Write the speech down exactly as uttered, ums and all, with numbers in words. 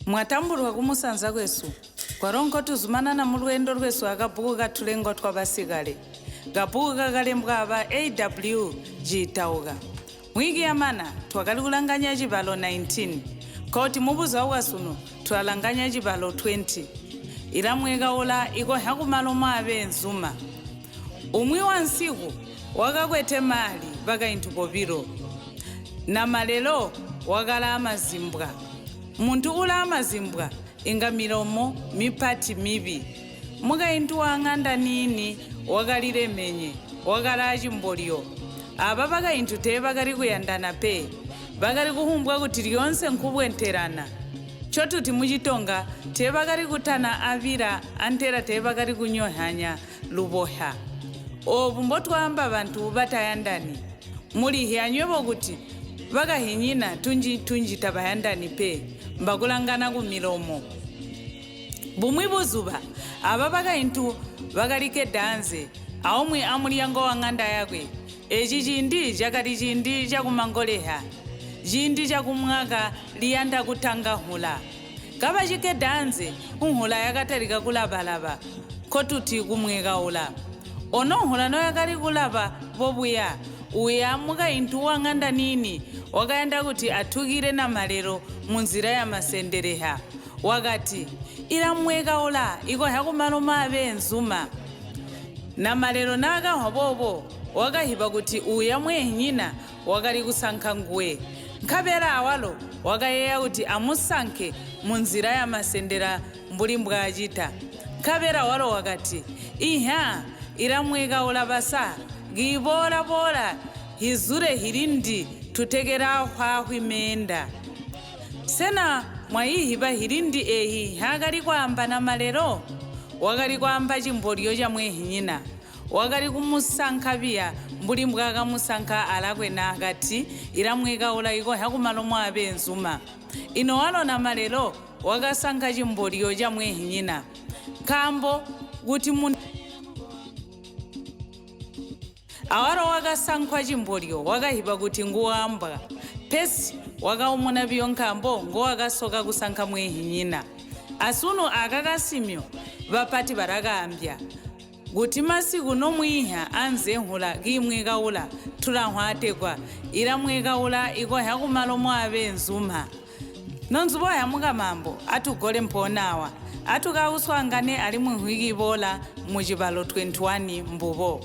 Mwatambulwa kumusanza kwesu, kwarongo tuzumanana mulwendo lwesu akabuku katulengo twa basigale. Kabuku kakalembwa aba A W G Tauga. Mwiki ya mana, twakali kulanganya chibalo nineteen. Koti mubuza wa sunu, twalanganya chibalo twenty. Ila mweka ula iko hakumalo mwabe nzuma. Umwi wa nsiku, wakakwete mali bakaintu bobilo. Na malelo, wakala amazimbwa. Muntu ula amazimbwa, inga milomo mipati mibi. Mukaintu wa ng'anda nini, wakalilemenye, wakala chimbolio. Aba bakaintu te bakali kuyandana pe. Bakali kuhumbwa kuti lyonse nkubwentelana. Cho tuti muchitonga, te bakali kutana abila, antela te bakali kunyohanya luboha. Obu mbo twamba bantu batayandani. Mulihianywe bo kuti, bakahinyina tunji tunji tabayandani pe, mbakulangana ku milomo. Bumwi buzuba, aba bakaintu bakalike danze, aumwi amulyango wa ng'anda yakwe. Echi chindi chakali chindi cha kumangoleha, chindi cha kumwaka liyanda kutanga hula. Kabachike danze, unhula yakatalika kulabalaba, ko tuti kumweka ula. Ono nhula noyakali kulaba bobuya, uya mukaintu wa ng'anda nini, wakayanda kuti atukile na malelo munzila ya masendeleha. Wakati, ila mweka ula, iko hakumalo mabe nzuma. Na malelo nakahwa bobo, wakahiba kuti uya mwehinyina wakali kusanka ngwe. Nkabela awalo, wakayeya kuti amusanke munzila ya masendela mbuli mbwachita. Nkabela walo wakati, iha, ila mweka ula basa, gibola bola, hizule hilindi tutegela hwahwi menda. Sena mwayihiba hilindi ehi hakali kwamba na malelo? Wakali kwamba chimbolio cha mwehinyina. Wakali kumusanka biya, mbuli mbwakamusanka alakwe nakati, ila mweka ula iko hakumalo mwabe nzuma. Ino walo na malelo, wakasanka chimbolio cha mwehinyina. Kambo, kuti mun-, awalo wakasankwa chimbolio, wakahiba kuti nguwambwa. Pesi, wakaumuna biyo nkambo, ngo wakasoka kusanka mwehinyina. Asunu aka kasimio, bapati barakambia. Kuti masiku nomwiha anze nhula kimweka ula, tulahwatekwa, ila mweka ula iko hakumalo mwabe nzuma. Nonzubo ya mukamambo, atukole mponawa, atukauswangane ali mwihwiki bola muchibalo twenty-one mbubo.